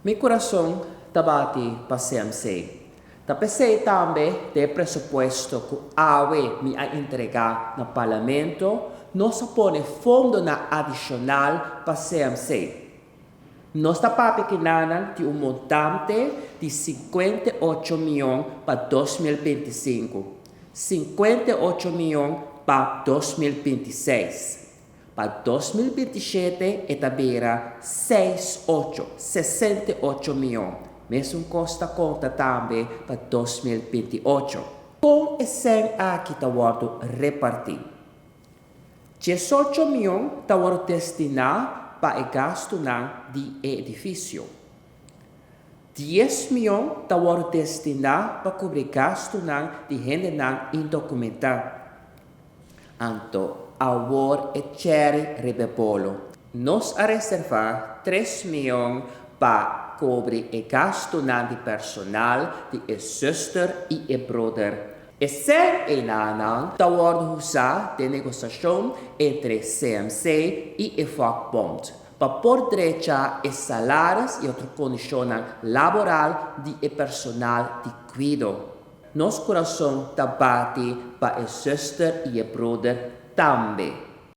Mi kurason ta bati pa CMC. Ta p'esei tambe den e presupuesto ku awe mi a entregá na Parlamento, nos a pone fondonan adishonal pa CMC. Nos ta papia kinanan di un montante di 58 mion pa 2025, 58 mion pa 2026. Pa 2027 e ta bira seis ocho, 68 mion. Mesun kos ta konta tambe pa 2028. Kon e sèn aki ta wòrdu repartí? 18 mion ta wòrdu destiná pa e gastunan di e edifisio. 10 mion ta wòrdu destiná pa kubri gastunan di hendenan indokumentá. Anto awor e chèri riba e bolo. Nos a reservá 3 mion pa kubri e gastunan di personal di e zùster i e broeder. E sèn einanan ta wòrdu usá den negosiashon entre CMC i e vakbond pa por drecha e salaris i otro kondishonnan laboral di e personal di kuido. Nos kurason ta bati pa e zùster i e broeder tambe.